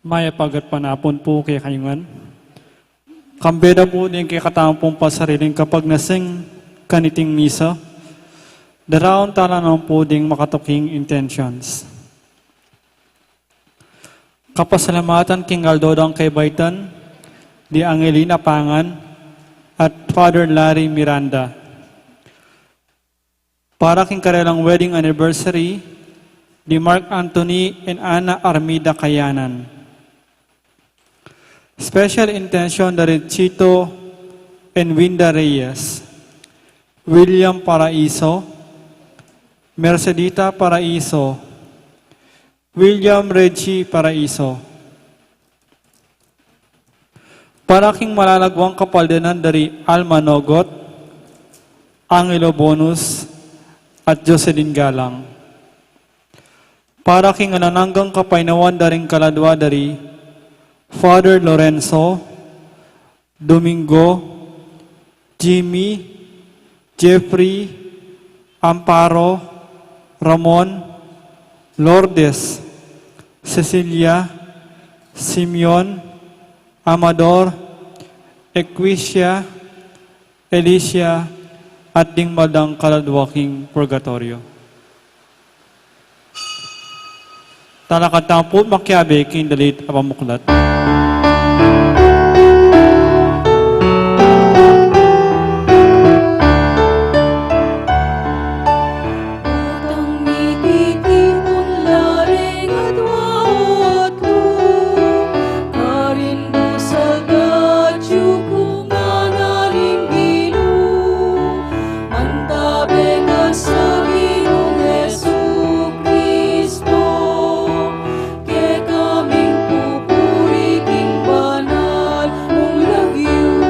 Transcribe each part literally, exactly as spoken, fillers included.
Mayap a gatpanapun pu kekayu ngan. Kambe da pu ding kekatamung pasariling kapagnasing kaniting misa, daraun tala naman pu ding makatuking intentions. Kapasalamatan king aldo dang kebaitan di Angelina Pangan at Father Larry Miranda. Para king karelang wedding anniversary di Mark Anthony and Ana Armida Kayanan. Special intention dari Chito and Winda Reyes, William Paraiso, Mercedita Paraiso, William Reggie Paraiso. Para king malalagwang kapaldanan dari Alma Nogot, Angelo Bonus, at Jocelyn Galang. Para king alang anggang kapaynawan da ring kaladwa dari Father Lorenzo, Domingo, Jimmy, Jeffrey, Amparo, Ramon, Lourdes, Cecilia, Simeon, Amador, Equisia, Alicia, at ding mabaldang kaladwa king purgatoryo. Talakad tamu pu makiabe king dalit a pamuklat. Utang mititipun la ring adwa at lu, karin busal gatsu kung ngana ning Ginu. Mantabe ka sa Ginung Jesucristo, kekaming pupuri king banal mung lagyu.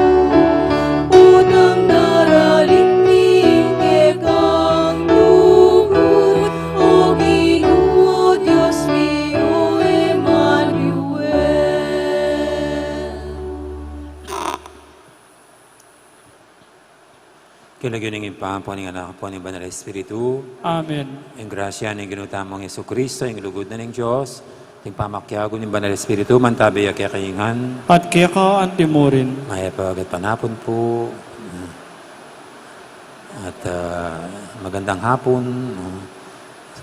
Utang daraling mi ing kekang lugud, O Ginu, Dios mi, O Emmanuel. King lagyu ning Ibpa, ampo ning Anak, ampo ning Banal Espiritu. Amen. Ing grasya ning Ginu tamung Jesucristo, ing lugud na ning Dios, ing pamakiabe ning Banal Espiritu, mantabe ya kekayu ngan. At keka antimurin. Mayap a gatpanapun pu. At, ah, magandang hapon, no?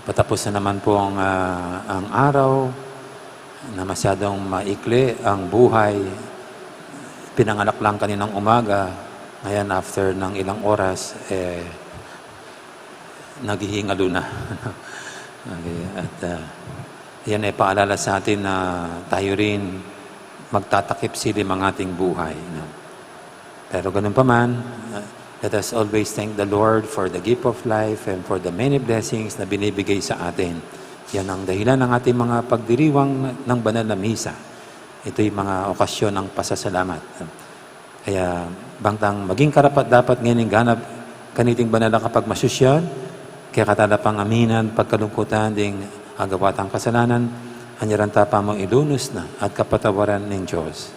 Patapos na naman po ang, ah, ang araw na masyadong maikli ang buhay. Pinanganak lang kaninang umaga, ngayon after ng ilang oras, eh, naghihingalo na. Okay, at, ah, yan ay paalala sa atin na tayo rin magtatakip silim ang ating buhay, no? Pero ganun pa man, uh, let us always thank the Lord for the gift of life and for the many blessings na binibigay sa atin. Yan ang dahilan ng ating mga pagdiriwang ng banal na misa. Ito'y mga okasyon ng pasasalamat. Kaya bang tang maging karapat-dapat ngeni ning ganap kaniting banal a kapagmasusyan, kaya katala pang aminan pagkalungkutan ding agawa tang kasalanan, anyaran ta pa mo ilunus na at kapatawaran ning Dios.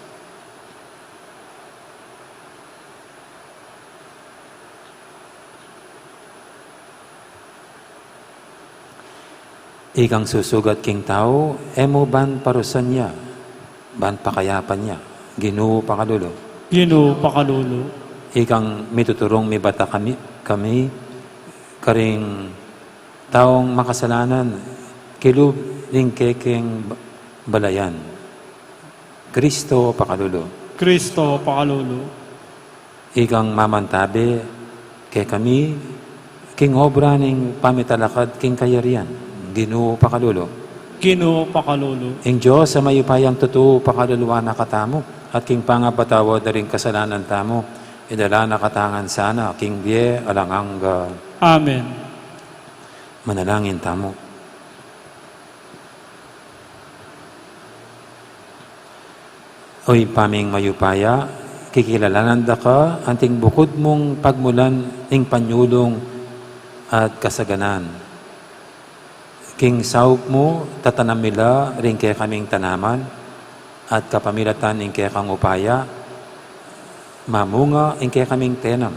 Ikang susugat king tau, e mu ban parusan ya, ban pakayapan ya, Ginu pakalulu. Ginu pakalulu. Ikang mituturung mibata kami, kami, karing taung makasalanan, kilub ning kekeng balayan. Kristo pakalulu. Kristo pakalulu. Ikang mamantabe kekami, king obra ning pamitalakad king kayarian, Ginu pakalulu. Ginu pakalulu. Ing Dios a mayupayang tutu pakaluluan na katamu, at king pangapatawad da ring kasalanan tamu, idala na katamu ngan sana king bie alang angga. Amen. Manalangin tamu. O Ibpa ming mayupaya, kikilalanan da ka anting bukud mung pagmulan ning panyulung at kasaganan. King saup mu, tatanam mi la ring kekaming tanaman, at kapamilatan ning kekang upaya, mamunga ing kekaming tenam.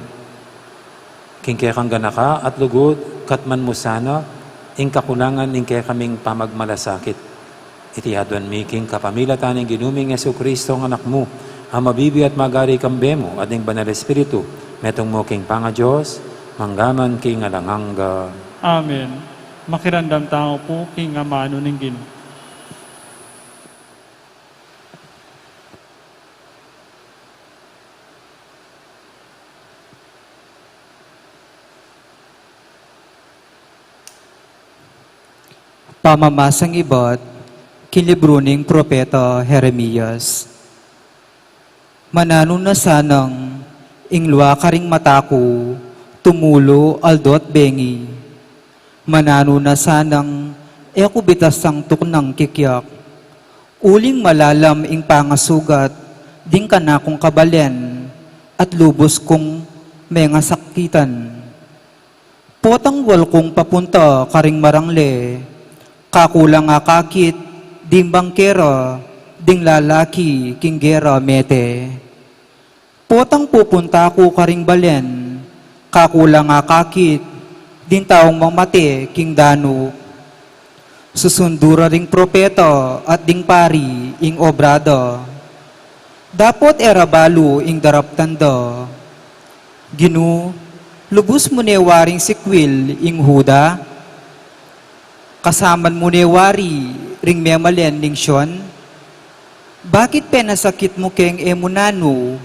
King kekang ganaka at lugud, katman mu sana ing kakulangan ning kekaming pamagmalasakit. Iti aduan mi king kapamilatan ning Ginu ming Jesucristo, ing Anak mu, a mabibie at magari kambe mu at ning Banal Espiritu, metung mu king pangaDios, mangga man king alang angga. Amen. Makiramdam tamu pu king amanu ning Ginu. Pamamasang ibat king libru ning propeta Jeremias. Mananu na sanang ing lua karing mata ku tumulu aldo at bengi? Mananu na sanang e ku bitasang tuknang kikyak? Uling malalam ing pangasugat ding kanakung kabalen at lubus kung mengasakitan. Potang wal kung papunta karing marangle, kaku lang akakit ding bangkera ding lalaki king gera mete. Potang pupunta ku karing balen, kaku lang akakit ding taung mamate king danu. Susundu ra ring propeta at ding pari ing obra da. Dapot e ra balu ing daraptan da. Ginu, lubus mu ne waring sikwil ing Juda? Kasaman mu ne wari ring memalen ning Sion? Bakit penasakit mu keng e mu nanu,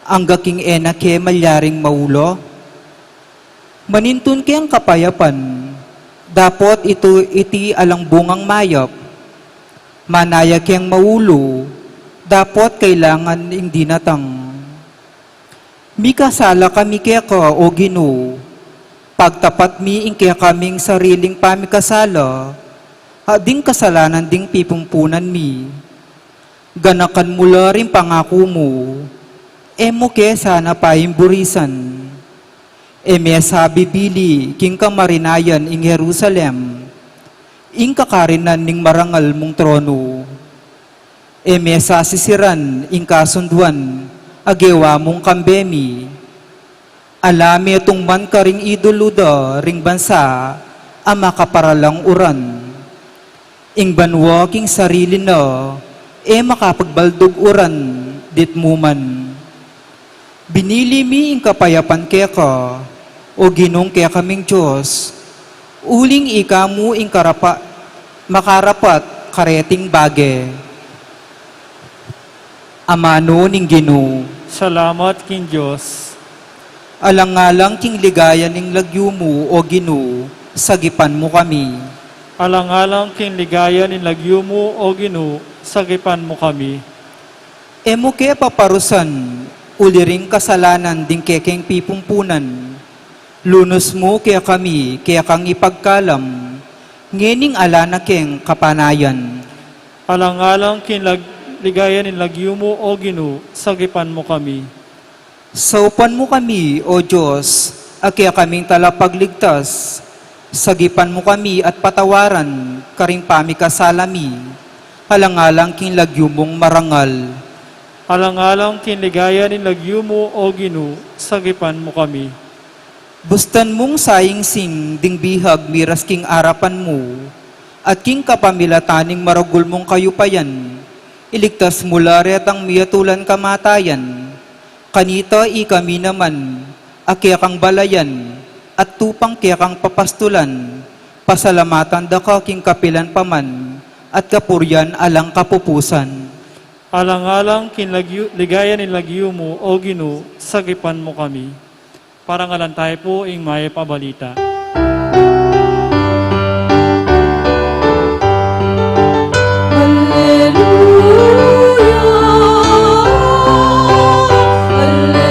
angga king e na ke malyaring maulu? Manintun keng kapayapan, dapot iti, iti alang bungang mayap. Manaya keng maulu, dapot kailangan ing dinatang. Mikasala kami keka, O Ginu, pagtapat mi ing kekaming sariling pamikasala, at ding kasalanan ding pipumpunan mi. Ganakan mu la ring pangaku mu, e mu ke sana paimburisan. E me sa bibili king kamarinayan ing Jerusalem, ing kakarinan ning marangal mung tronu. E me sa sisiran ing kasunduan a gewa mung kambe mi. Ala me tungman karing idulu da ring bansa a makaparalang uran. Ing banua king sarili na e makapagbaldug uran ditmu man. Binili mi ing kapayapan keka, O Ginung kekaming Dios, uling ika mu ing karapa-, makarapat kareting bage. Amanu ning Ginu. Salamat king Dios. Alang-alang king ligaya ning lagyu mu, O Ginu, sagipan mu kami. Alang-alang king ligaya ning lagyu mu, O Ginu, sagipan mu kami. E mu ke paparusan uli ring kasalanan ding kekeng pipumpunan. Lunus mu kekami kekang ipagkalam, ngening ala na keng kapanayan. Alang-alang king lag-, ligaya ning lagyu mu, O Ginu, sagipan mu kami. Saupan mu kami, O Dios, a kekaming talapagligtas, sagipan mu kami at patawaran karing pamikasala mi, alang-alang king lagyu mung marangal. Alang-alang king ligaya ning lagyu mu, O Ginu, sagipan mu kami. Bustan mung saing-sing ding bihag miras king arapan mu, at king kapamilatan ning maragul mung kayupayan, iligtas mu la retang miyatulan kamatayan. Kanita ikami naman, a kekang balayan, at tupang kekang papastulan, pasalamatan da ka king kapilan pa man, at kapurian alang kapupusan. Alang-alang king lagyu-, ligaya ning lagyu mu, O Ginu, sagipan mu kami. Parangalan tayu pu ing mayap a balita. Alleluia, alleluia,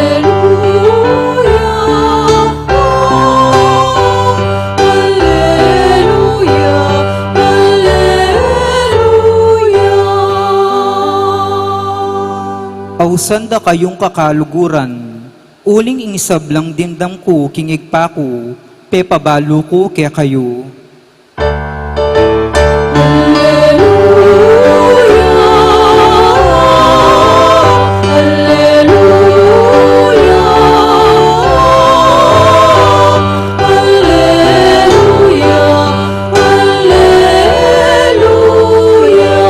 alleluia, alleluia. Ausan da kayung kakaluguran, uling ing sablang dimdam ku king Ibpa ku, pepabalu ku kekayu. Alleluia, alleluia, alleluia, alleluia.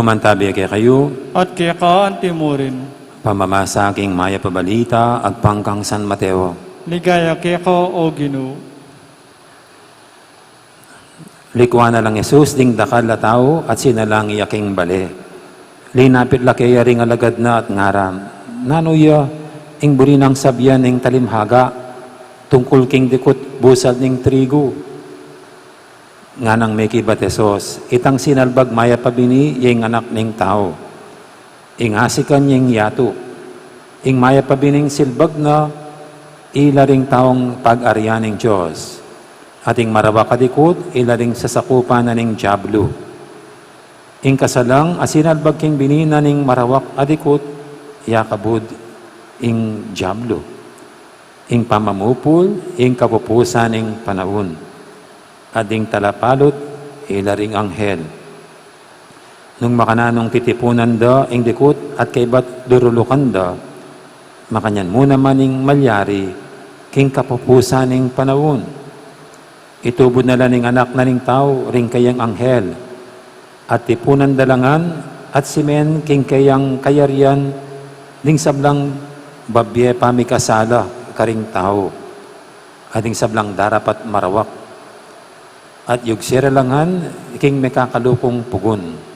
Mantabi kekayu. At keka antimurin. Pamamasa king mayap a balita agpang kang San Mateo. Ligaya keka, O Ginu. Likuan na lang Jesus ding dakal a tau at sinalang ya king bale. Linapit la keya ring alagad na at ngaran, "Nanu ya ing buri nang sabian ning talimhaga tungkul king dikut busal ning trigu?" Nganang mekibat Jesus, "Itang sinalbag mayap a bini ya ing Anak ning Tau. Ing asikan ya ing yatu. Ing mayap a bining silbag na, ila ring taung pag-arian ning Dios. At ing marawak a dikut, ila ring sasakupan na ning Diablo. Ing kasalang a sinalbag king bini na ning marawak a dikut, ya kabud ing Diablo. Ing pamamupul, ing kapupusan ning panaun. At ding talapalut, ila ring anghel." Nung makananung titipunan da ing dikut at kaybat durulukan da, makanyan mu naman ing malyari king kapupusan ning panaun. Itubud na la ning Anak na ning Tau ring kayang anghel, at tipunan da la ngan at simen king kayang kayarian ding sablang babie pamikasala karing tau, at ding sablang darapat marawak, at yugse ra la ngan king mekakalukung pugun.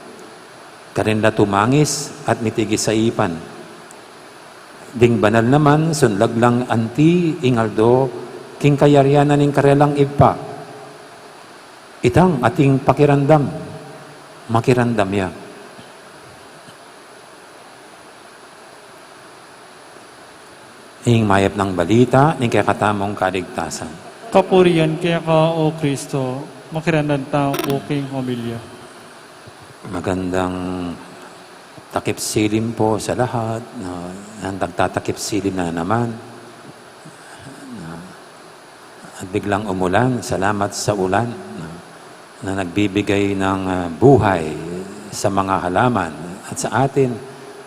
Karin la tumangis at mitigis a ipan. Ding banal naman, sunlag lang anti ing aldo king kayarian na ning karelang Ibpa. Itang ating pakiramdam, makiramdam ya. Ing mayap nang balita ning kekatamung kaligtasan. Kapurian keka, O Kristo. Makiramdam tau king homilya. Magandang takip silim po sa lahat. Na, nagtatakip silim na naman. Na, at biglang umulan, salamat sa ulan, no, na nagbibigay ng, ah, buhay sa mga halaman at sa atin,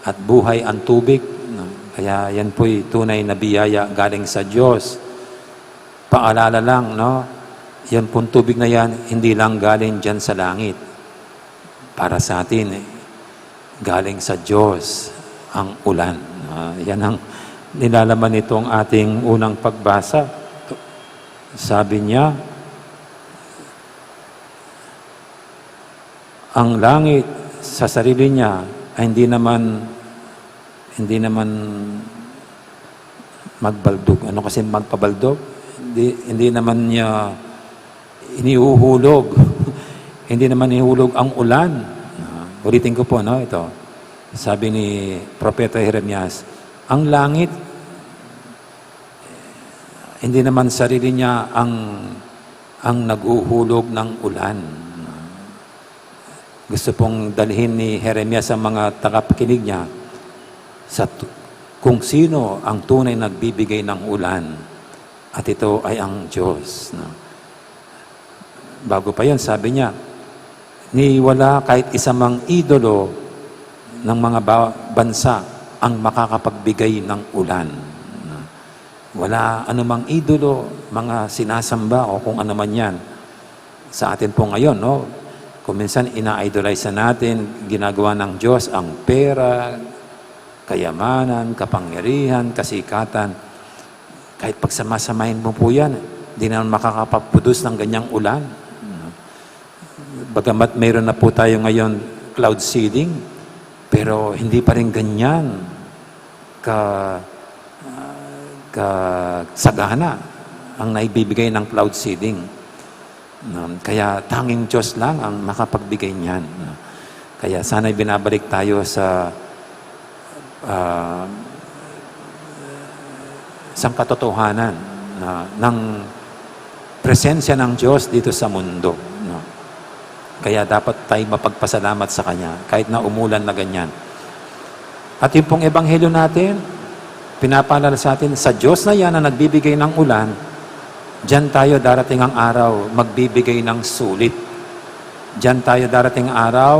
at buhay ang tubig, no? Kaya yan po'y tunay na biyaya galing sa Diyos. Paalala lang, no? Yan pong tubig na yan, hindi lang galing dyan sa langit. Para sa atin, eh, galing sa Diyos ang ulan. Ah, yan ang nilalaman nitong ating unang pagbasa. Sabi niya, ang langit sa sarili niya ay hindi naman, hindi naman magbaldog. Ano kasi magpabaldog? Hindi, hindi naman niya inihuhulog. Hindi naman ihuhulog ang ulan. Ah, ulitin ko po, no, ito. Sabi ni Propeta Jeremias, ang langit, hindi naman sarili niya ang, ang naghuhulog ng ulan. Gusto pong dalhin ni Jeremias ang mga tagapakinig niya sa tu-, kung sino ang tunay nagbibigay ng ulan. At ito ay ang Diyos, no? Bago pa yan, sabi niya, "Ni wala kahit isa mang idolo ng mga ba-, bansa ang makakapagbigay ng ulan." Wala anumang idolo, mga sinasamba o kung ano man yan. Sa atin po ngayon, no? Kung minsan ina-idolize na natin, ginagawa ng Diyos ang pera, kayamanan, kapangyarihan, kasikatan. Kahit pagsamasamahin mo po yan, di naman makakapagproduce ng ganyang ulan. Bagamat mayroon na po tayo ngayon cloud seeding, pero hindi pa rin ganyan ka, ah, kasagana ang naibibigay ng cloud seeding. No? Kaya tanging Diyos lang ang makapagbigay niyan. No? Kaya sana'y binabalik tayo sa, ah, isang katotohanan na, ng presensya ng Diyos dito sa mundo, no? Kaya dapat tayo mapagpasalamat sa Kanya, kahit na umulan na ganyan. At yung pong ebanghelyo natin, pinapaalala sa atin, sa Diyos na yan na nagbibigay ng ulan, diyan tayo darating ang araw, magbibigay ng sulit. Diyan tayo darating ang araw,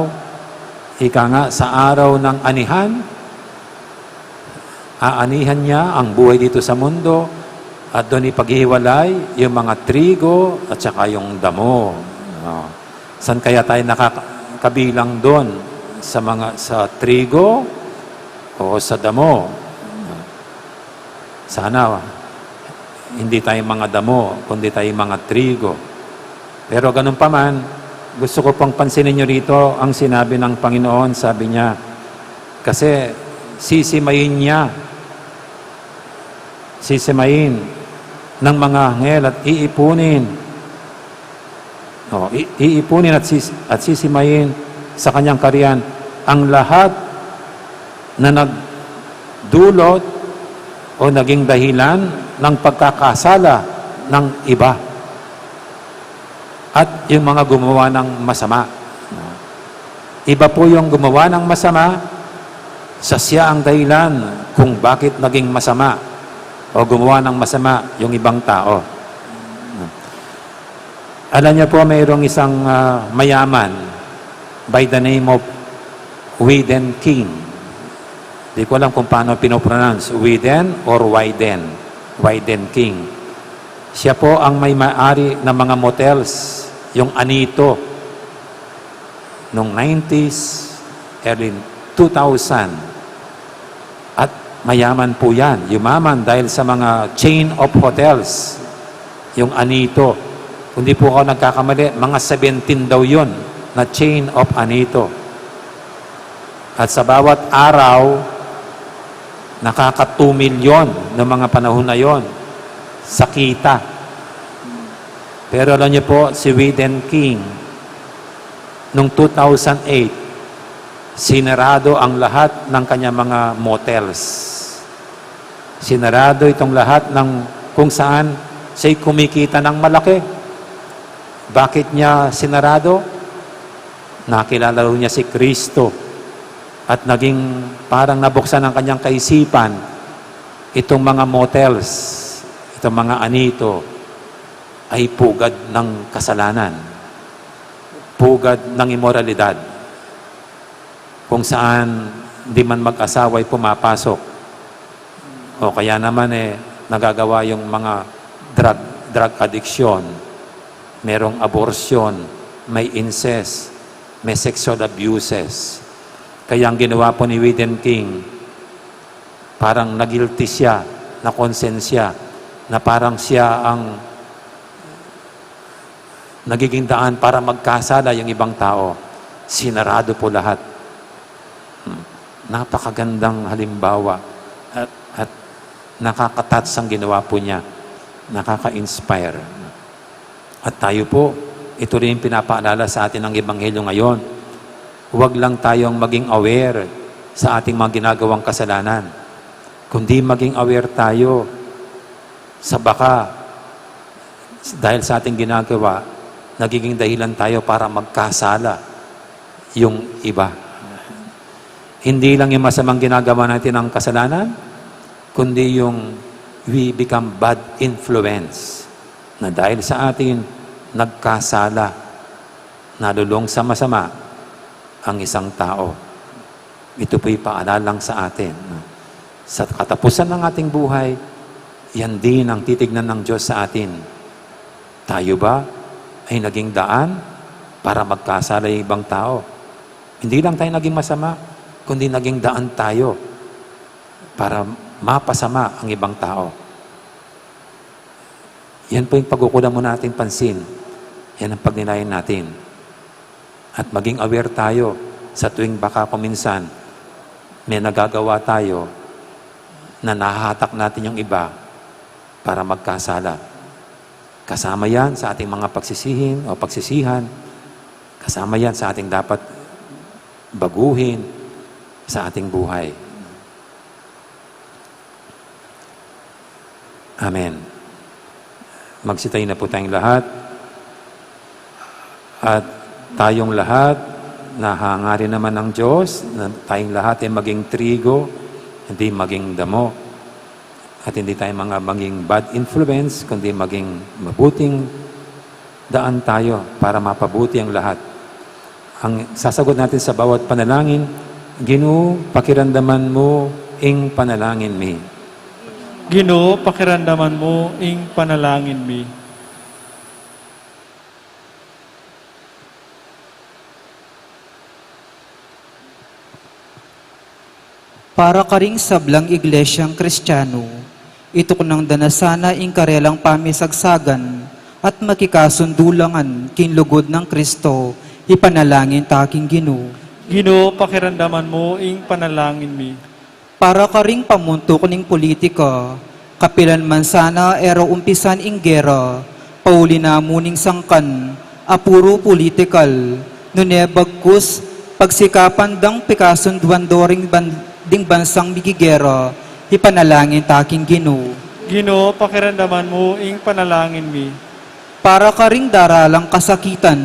ika nga, sa araw ng anihan, aanihan niya ang buhay dito sa mundo, at doon ipaghihiwalay yung mga trigo at saka yung damo. No? Saan kaya tayo nakakabilang doon? Sa mga, sa trigo o sa damo? Sana hindi tayo mga damo, kundi tayo mga trigo. Pero ganun pa man, gusto ko pong pansinin nyo rito ang sinabi ng Panginoon. Sabi niya, kasi sisimayin niya, sisimayin ng mga anghel at iipunin, o, i-, iipunin at sis-, at sisimayin sa kanyang kaharian ang lahat na nagdulot o naging dahilan ng pagkakasala ng iba at yung mga gumawa ng masama. Iba po yung gumawa ng masama, sa siya ang dahilan kung bakit naging masama o gumawa ng masama yung ibang tao. Alam niyo po, mayroong isang, ah, mayaman by the name of Widen King. Di ko alam kung paano pinopronounce, Widen or Widen. Widen King. Siya po ang may-ari ng mga motels, yung Anito, nung nineties, early two thousand. At mayaman po yan. Yumaman dahil sa mga chain of hotels, yung Anito. Kung di po ako nagkakamali, mga seventeen daw yun na chain of Anito. At sa bawat araw, nakaka two milyon ng mga panahon na yon sa kita. Pero alam niyo po, si Widen King, nung two thousand eight, sinarado ang lahat ng kanyang mga motels. Sinarado itong lahat ng kung saan siya'y kumikita ng malaki. Bakit niya sinarado? Nakilala ho niya si Kristo at naging parang nabuksan ang kanyang kaisipan. Itong mga motels, itong mga Anito ay pugad ng kasalanan, pugad ng imoralidad, kung saan di man mag-asawa'y pumapasok. O kaya naman, eh, nagagawa yung mga drug, drug addiction, merong abortion, may incest, may sexual abuses. Kaya ang ginawa po ni Widen King, parang nagilty siya, nakonsensya, na parang siya ang nagiging daan para magkasala yung ibang tao. Sinarado po lahat. Hmm. Napakagandang halimbawa at, at nakaka-touch ang ginawa po niya. Nakaka-inspire. At tayo po, ito rin yung pinapaalala sa atin ng Ebanghelyo ngayon. Huwag lang tayong maging aware sa ating mga ginagawang kasalanan, kundi maging aware tayo sa baka dahil sa ating ginagawa, nagiging dahilan tayo para magkasala yung iba. Hindi lang yung masamang ginagawa natin ang kasalanan, kundi yung we become bad influence, na dahil sa atin, nagkasala, nalulong sa masama ang isang tao. Ito po'y paalala lang sa atin, no? Sa katapusan ng ating buhay, yan din ang titignan ng Diyos sa atin. Tayo ba ay naging daan para magkasala yung ibang tao? Hindi lang tayo naging masama, kundi naging daan tayo para mapasama ang ibang tao. Yan po yung pagkukunan mo nating pansin. Yan ang pagnilayan natin. At maging aware tayo sa tuwing baka kung minsan may nagagawa tayo na nahahatak natin yung iba para magkasala. Kasama yan sa ating mga pagsisihin o pagsisihan. Kasama yan sa ating dapat baguhin sa ating buhay. Amen. Magsitayo na po tayong lahat. At tayong lahat, nahangarin naman ng Diyos na tayong lahat ay maging trigo, hindi maging damo. At hindi tayo mga maging bad influence, kundi maging mabuting daan tayo para mapabuti ang lahat. Ang sasagot natin sa bawat panalangin, "Ginu, pakiramdaman mu ing panalangin mi." Ginu, pakiramdaman mu ing panalangin mi. Para karing sablang iglesyang Kristiyanu, ituknang da na sana ing karelang pamisagsagan at makikasundu la ngan king lugud nang Kristo, ipanalangin ta king Ginu. Ginu, pakiramdaman mu ing panalangin mi. Para karing pamuntuk ning politika, kapilan man sana e ra umpisan ing gera, pauli na mu ning sangkan a puru politikal, nune bagkus pagsikapan dang pikasunduan do ring ban-, ding bansang migigera, ipanalangin ta king Ginu. Ginu, pakiramdaman mu ing panalangin mi. Para karing daralang kasakitan,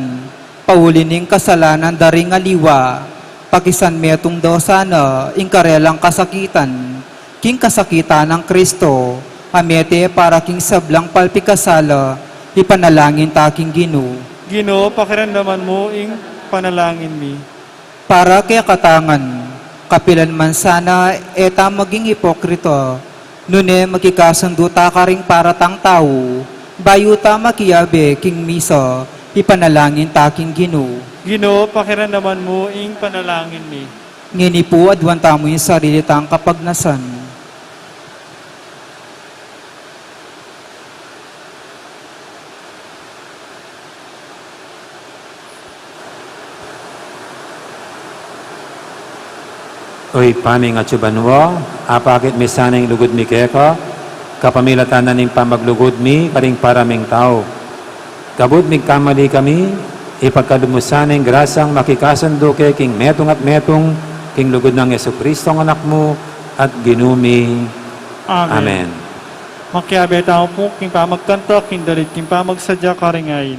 pauli ning kasalanan da ring aliwa, pakisanmetung da sana ing karelang kasakitan king kasakitan nang Kristo, a mete para king sablang palpikasala, ipanalangin ta king Ginu. Ginu, pakiramdaman mu ing panalangin mi. Para kekatang ngan, kapilan man sana e ta maging ipokrito, nune makikasundu ta karing para tang tau, bayu ta makiabe king misa, ipanalangin ta king Ginu. Ginu, pakiramdaman mu ing panalangin mi. Ngeni pu, aduan tamu ing sarili tang kapagnasan. O Ibpa ming atsu banua, apakit mi sana ing lugud mi keka, kapamilatan na ning pamaglugud mi karing para ming tau. Kabud migkamali kami, ipagkalub mu sana ing grasang makikasundu ke king metung at metung, king lugud nang Jesucristo a Anak mu at Ginu mi. Amen. Amen. Makiabe tamu pu king pamagkanta, king dalit, king pamagsadya karing ain.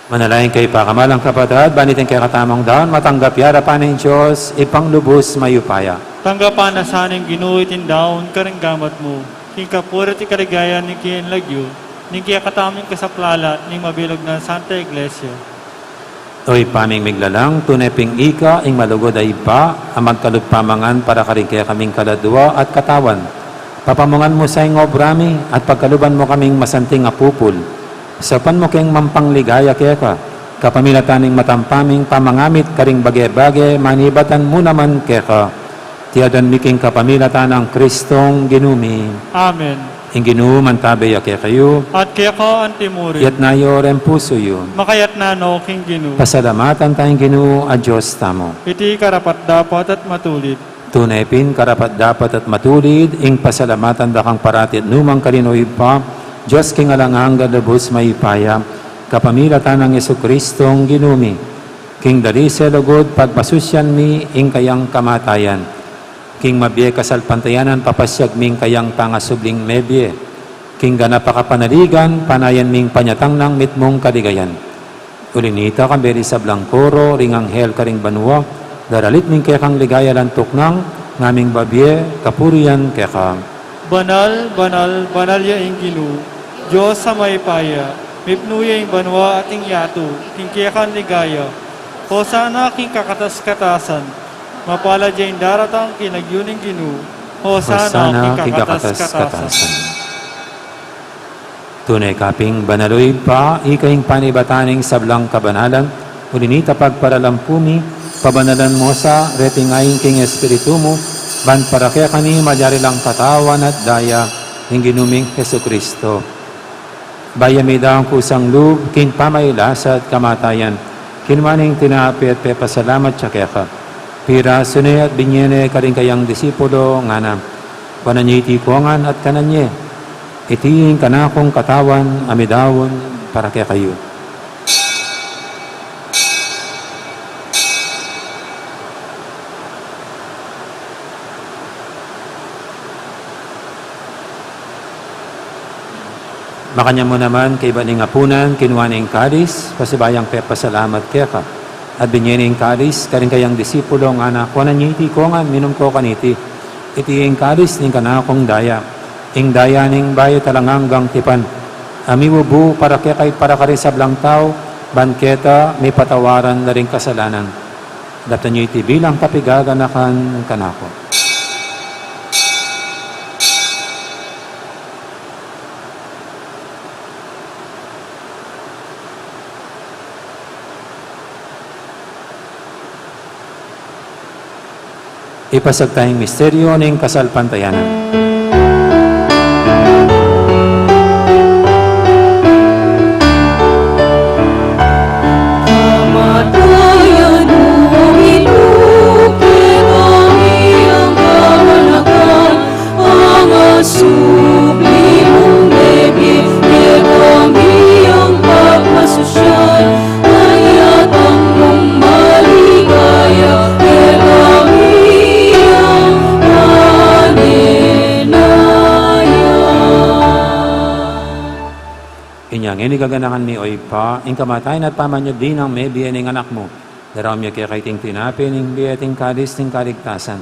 Manalangin kayu, pakamalan kung kapatad, ban iting kekatamung daun matanggap ya arapan ning Dios, Ibpang lubus mayupaya. Tanggapan na sa ning Ginu iting daun karing gamat mu, king kapurian at kaligayan ning keyang lagyu, ning kekatamung kasaplalan, ning mabilug nang Santa Iglesia. O Ibpa ming miglalang, tune pin ika ing malugud a Ibpa, a magkalub pamangan para karing kekaming kaladua at katawan. Papamungan mu sa ing obra mi, at pagkaluban mu kaming masanting a pupul. Saupan mu keng mapanligaya keka, kapamilatan ning matampaming pamangamit karing bage-bage manibatan mu naman keka. Iti aduan mi king kapamilatan nang Kristong Ginu mi. Amen. Ing Ginu mantabe ya kekayu. At keka antimurin. Iyatas yu ring pusu yu. Makayatas no king Ginu. Pasalamatan taya ing Ginu a Dios tamu. Iti karapat-dapat at matulid. Tune pin karapat-dapat at matulid ing pasalamatan da kang parati at nukarin man, O Ibpa, Dios king alang angga, lubus mayupaya, kapamilatan nang Jesucristong Ginu mi. King dalise lugud pagpasusian mi ing kayang kamatayan. King mabie kasalpantayanan papasyag mi ing kayang pangasubling mebie. King ganap a kapanaligan, panayan mi ing panyatang nang mitmung kaligayan. Uli nita, kambe ring sablang koro ring anghel karing banua, daralit mi ing kekang ligaya alang tuknang, Ngaming babie kapurian keka. Banal, banal, banal ya ing Ginu, Dios a mayupaya, mipnu ya ing banua at ing yatu king kekang ligaya. Hosana king kakatas-katasan. Mapalad ya ing daratang king lagyu ning Ginu. Hosana king kakatas-katasan. Tune ka pin banal, o Ibpa, ika ing panibatan ning sablang kabanalan, uli na nita pagparalan pu mi, pabanalan mu sa reting ain king Espiritu mu, ban para kekami malyari lang katawan at daya ning Ginu ming Jesucristo. Bayu mi daun kusang lub king pamagkasakit at kamatayan, kinua ne ing tinape at pepasalamat ya keka. Pirasu ne at binie ne karing kayang disipulo, ngana: Kuanan ye iti kongan at kanan ye. Iti ing kanakung katawan a midaun para kekayu. Makanyan mu naman, kaybat ning apunan, kinua ne ing kalis, pasibayu yang pepasalamat keka, at binie ne ing kalis karing kayang disipulo, ngana: Kuanan ye iti kongan, minum ko kaniti. Iti ing kalis ning kanakung daya, ing daya ning bayu at alang anggang tipan, a mibubu para keka at para karing sablang tau, ban keta mipatawaran la ring kasalanan. Daptan ye iti bilang kapaganakan kanaku. Ipasiag taya ing misteryu ning kasalpantayanan. Kamatayan mu, o Ginu, kekami ing kaganakan, pangasubli mung mebie, kekami ing pagmasusian, kayatang mung maligaya, kekami ing paninaya. Inya ngeni gaganakan mi, o Ibpa, ing kamatayan at pamanyubli nang mebie ning Anak mu. Daraun mi keka iting tinape ning bie at ing kalis ning kaligtasan.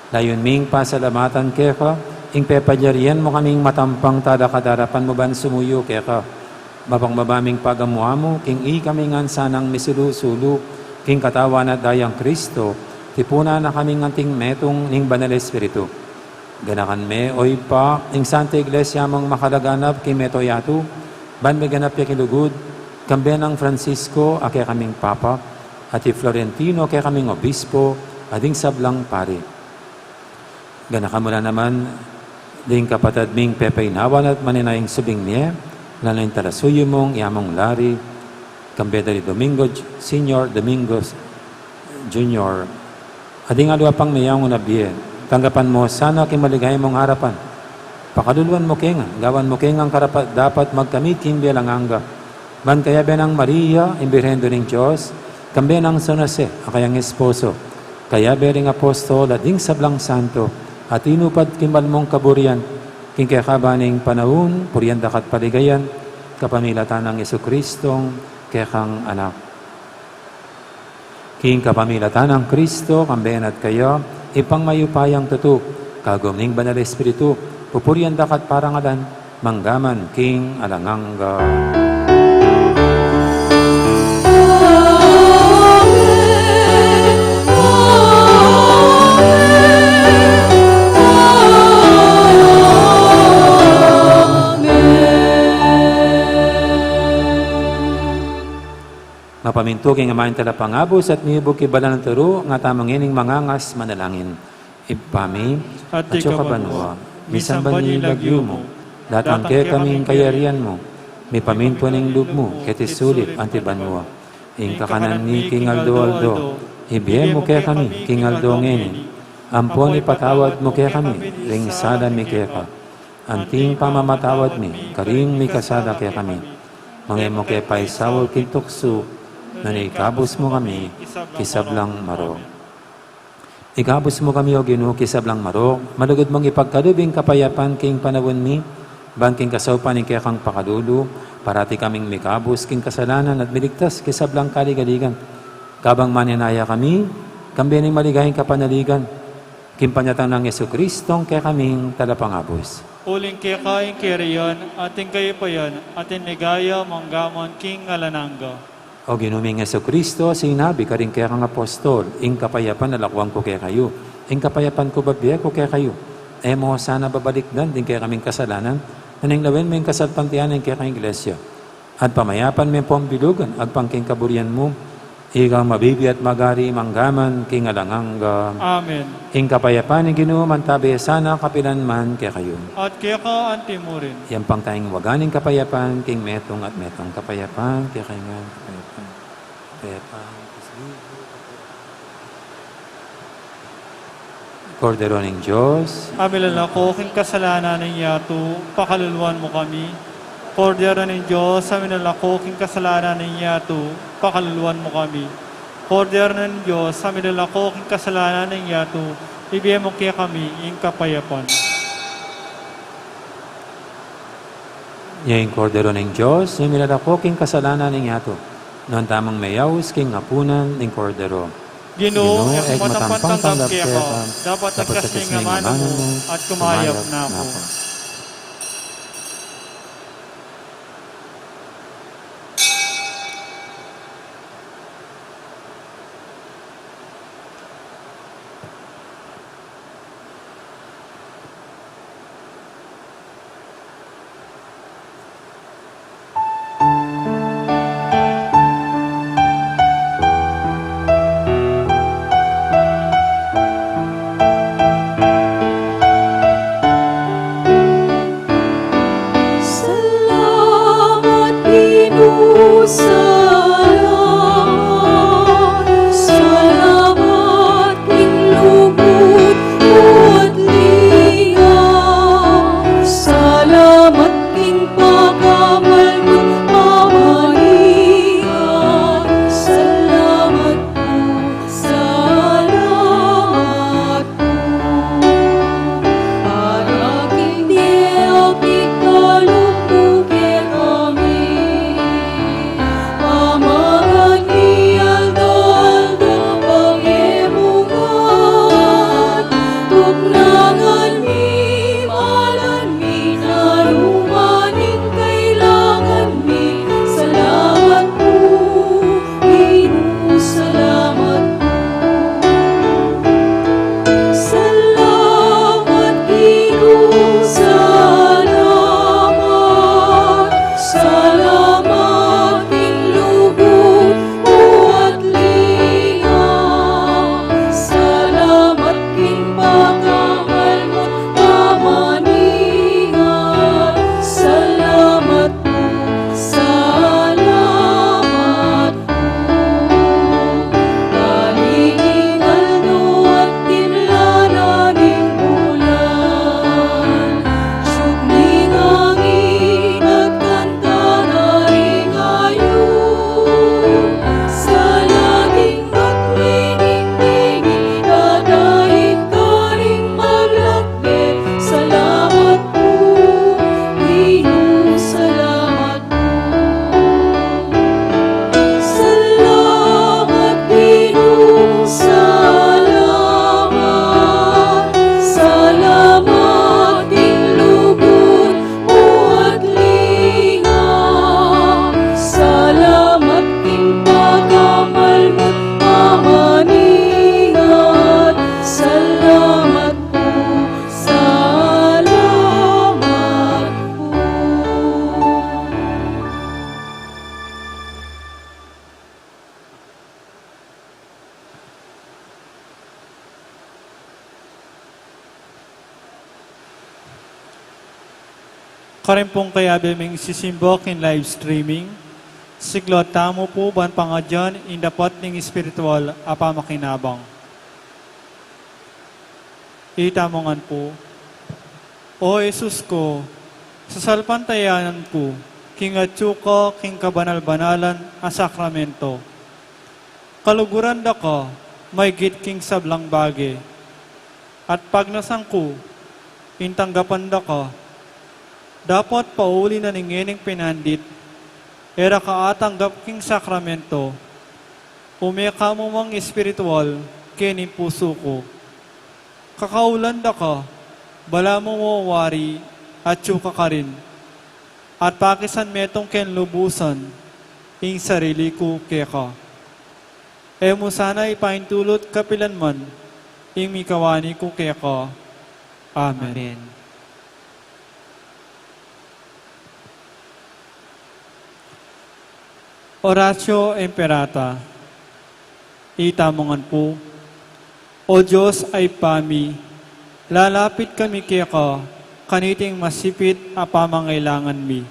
Layun ming pasalamatan keka ing pepalyarian mu kaming matampang talakad king arapan mu ban sumuyu keka. Mapakumbaba ming pagamuan mu king ikami ngan sanang misulu-sulu king katawan at dayang Kristo, tipunan na kaming anting metung ning Banal Espiritu. Ganakan me, o Ibpa, ing Santa Iglesia mung makalaganap king mabilug a yatu, ban miganap ya king lugud, kambe nang Francisco a kekaming Papa, at i Florentino a kekaming Obispo, at ding sablang pari. Ganakan mu la naman ding kapatad ming pepaynawan at maninaya ing subling mie, lalo na ing talasuyu mung i Among Larry, kambe da ri Domingo J-, Senior, Domingo Junior, at ding aliwa pang meyangu na bie. Tanggapan mu sana king maligaya mung arapan. Pakaluluan mu ke ngan, gawan mu ke ngan karapat-dapat magkamit king bie alang angga. Ban kayabe nang Maria, ing Birhen Indu ning Dios, kambe nang San Jose, a kayang esposo, kayabe ring apostol at ding sablang santo a tinupad king banal mung kaburian, king kekaban ning panaun, purian da ka at paligayan, kapamilatan nang Jesucristong kekang Anak. King kapamilatan nang Kristo, kambe na at kaya, Ibpang mayupayang tutu, kagum ning Banal Espiritu, pupurian da ka at parangalan, mangga man king alang angga. Mapamintu king amanung talapangabus at miyubug king banal a turu, nga tamu ngening mangangas manalangin. Ibpa mi, atsu ka banua, misamban ya ing lagyu mu, datang kekami ing kayarian mu, mipamintuan ing lub mu keti sulip anti banua. Ing kakanan mi king aldo-aldo, ibie mu kekami king aldo ngeni. Ampon ipatawad mu kekami ring sala mi keka, anti ing pamamatawad mi karing mikasala kekami. Manga e mu ke paisaul king tuksu, nune ikabus mu kami king sablang marok. Ikabus mu kami, O Ginu, king sablang marok, malugud mung ipagkalub ing kapayapan king panaun mi, ban king kasaupan ning kekang pakalulu, parati kaming mikabus king kasalanan at miligtas king sablang kaligaligan. Kabang maninaya kami, kambe ning maligayang kapanaligan, King panyatang nang Jesucristo, ing kekaming talapangabus. Uling keka ing kayarian, at ing kayupayan, at ing ligaya, mangga man king alang angga. O Ginu ming Jesucristo, sinabi ka karing kekang apostol, ing kapayapan lakuan ku kekayu, ing kapayapan ku bibie ku kekayu. E mu sana babalikdan ding kekaming kasalanan, nune lawen mu ing kasalpantayanan ning kekang Iglesia. At pamayapan me pung bilugan agpang king kaburian mu, ikang mabibie at magari mangga man king alang angga. Amen. Ing kapayapan ning Ginu mantabi sana kapilan man kekayu. At keka anti mu rin. Iyampang taya ing waga ning kapayapan king metung at metung. Kapayapan kekayu ngan, kapayapan, kapayapan. Kordero ning Dios. A milalako king kasalanan ning yatu, pakaluluan mu kami. Kordero ning Dios, a milalako king kasalanan ning yatu, pakaluluan mu kami. Kordero ning Dios, a milalako king kasalanan ning yatu, ibie mu kekami ing kapayapan. Ing Kordero ning Dios, a milalako king kasalanan ning yatu. Nuan tamung meyaus king apunan ning Kordero. Ginu, e ku matampang tanggap keka, dapot agkas mu ing amanu mu, at kumayap na ku. Salamat, Ginu, salamat. Salamat king lugud mu at linga. Salamat king pakamal mu, pamaningat. Salamat pu, salamat pu. Para king pikalugud mu kekami. Pamagad mi aldo-aldo, pagyamungan, tuknangan mi, malan mi, nanu man ing kailangan mi. Salamat pu, Ginu, salamat pu. Salamat, Ginu, salamat. Salamat king lugud mu at linga. Salamat king pakamal mu, pamaningat. Salamat pu, salamat pu. Balik ing aldo at timla na ning bulan, sug ning angin at kanta na ring ayup. Sana ding batwi ning dingin, at ait karing maglakbe. Salamat pu, Ginu, salamat pu. Salamat, Ginu, salamat. Salamat king lugud mu at linga. Salamat king pakamal mu, pamaningat. Salamat pu, salamat pu. Karin pung kayabe ming sisimbok in live streaming, siklaud tamu pu ban pangadyan ing dapot ning espiritual a pamakinabang. Itamu ngan pu. O Jesus ku, sasalpantayanan ku king atyu ka king kabanal-banalan a sakramento. Kaluguran da ka maygit king sablang bage, at pagnasan ku ing tanggapan da ka. Dapot pauli na ning ngening pinandit, e ra ka atanggap king sakramento, ume ka mu mang espiritual kening pusu ku. Kakaulan da ka, balamu mo wari, atyu ka karin, at pakisan metung keng lubusan ing sarili ku keka. E mu sana ipaintulut kapilan man ing mikawani ku keka. Amen. Amen. Oratio Imperata. Itamu ngan pu. O Dios a Ibpa mi, lalapit kami keka kaniting masipit a pamangailangan mi.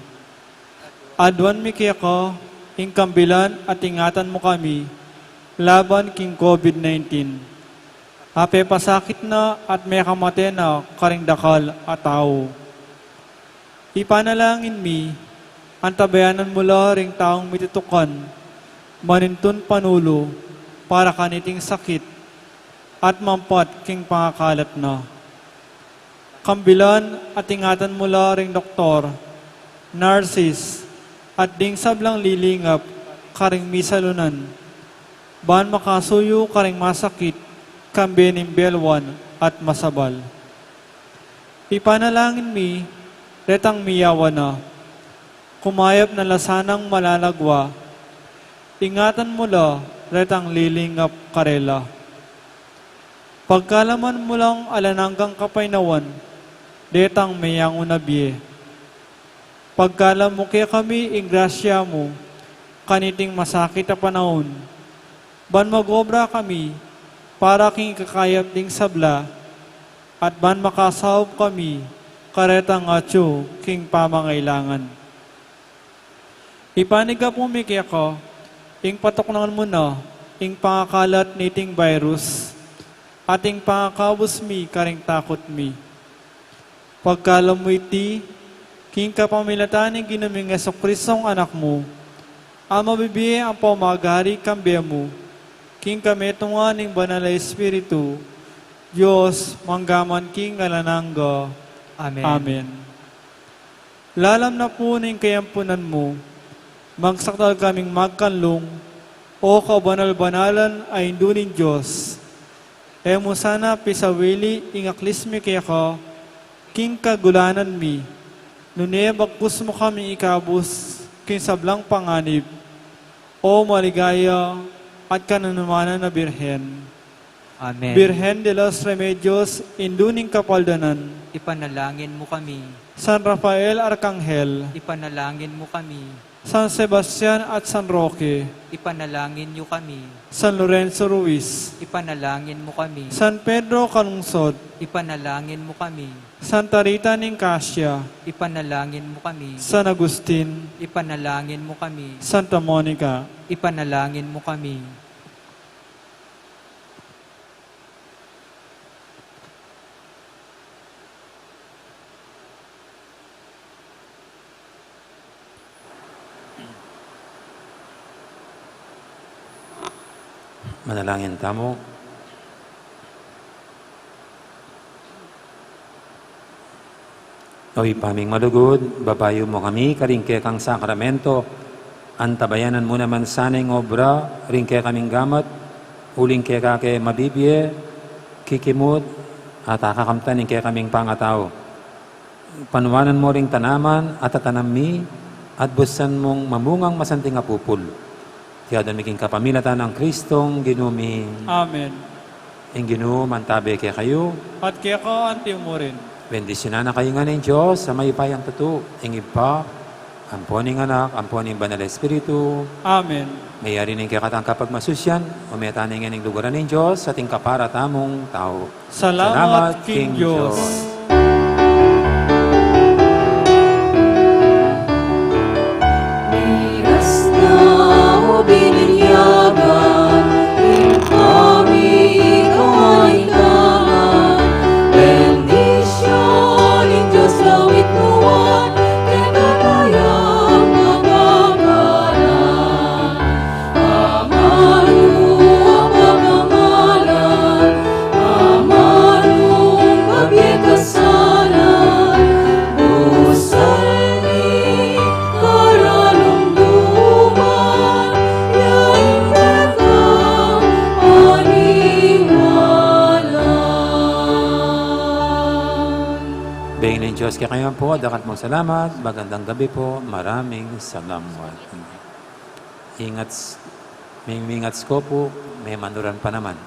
Aduan mi keka ing kambilan at ingatan mu kami laban king COVID nineteen. A pepasakit na at mekamate na karing dakal a tau. Ipanalangin mi, antabayanan mu la ring taung mitutukan manintun panulu para kaniting sakit at mampat king pangakalat na. Kambilan at ingatan mu la ring doktor, nurses, at ding sablang lilingap karing misalunan, ban makasuyu karing masakit, kambe ning belwan at masabal. Ipanalangin mi retang miyawan na, kumayap na la sanang malalagwa, ingatan mu la retang lilingap karela. Pagkalaman mu lang alang anggang kapaynawan detang meyangu na bie. Pagkalam mu kekami ing grasya mu kaniting masakit a panaun, ban mag-obra kami para king ikakayap ding sabla, at ban makasaup kami karetang atyu king pamangailangan. Ipanyawad mi keka ing patuknangan mu na ing pangakalat niting virus, at ing pangakabus mi karing takut mi. Pagkalam mu iti, king kapamilatan ning Ginu ming Jesucristong Anak mu, a mabibie ampo magari kambe mu, king kametungan ning Banal a Espiritu, Dios, mangga man king alang angga. Amen. Amen. Lalam na pu ning kayampunan mu, magsakdal kaming magkanlung, O kabanal-banalan a Indu ning Dios. E mu sana pisawili ing aklis mi keka king kagulanan mi, nune bagkus mu kami ikabus king sablang panganib, O maligaya at kananumanan a Birhen. Amen. Birhen de los Remedios, Indu ning Kapaldanan, ipanalangin mu kami. San Rafael Arkanghel, ipanalangin mu kami. San Sebastian at San Roque, ipanalangin yu kami. San Lorenzo Ruiz, ipanalangin mu kami. San Pedro Calungsod, ipanalangin mu kami. Santa Rita ning Cascia, ipanalangin mu kami. San Agustin, ipanalangin mu kami. Santa Monica, ipanalangin mu kami. Manalangin tamu. O Ibpa ming malugud, babayu mu kami karing kekang sakramento, antabayanan mu naman sana ing obra ring kekaming gamat, uling keka ke mabibie, kikimut, at akakamtan ning kekaming pangatau. Panuanan mu ring tanaman a tatanam mi, at busan mung mamungang masanting a pupul. Iti adwan mi king kapamilatan nang Kristong Ginu mi. Amen. Ing Ginu mantabe kekayu. At keka anti mu rin. Bendisyunan na kayu ngan ning Dios a mayupayang tutu, ing Ibpa, ampo ning Anak, ampo ning Banal a Espiritu. Amen. Mayari ning kekatang kapagmasusyan, ume tana king lugaran ning Dios, at ing kapara tamung tau. Salamat king Dios. Miras na o bininyagan, ing kami kawaitanan, bendisyun ning Dios lawit nuan, kekatamu yang makakanan. Amanu, apakangalan, amanu, pabie ka Bengin ning Diyos kekayu po, dapat pong salamat, magandang gabi po, maraming salamat. Ingat, ming-, ingat ko po, may manuran pa naman.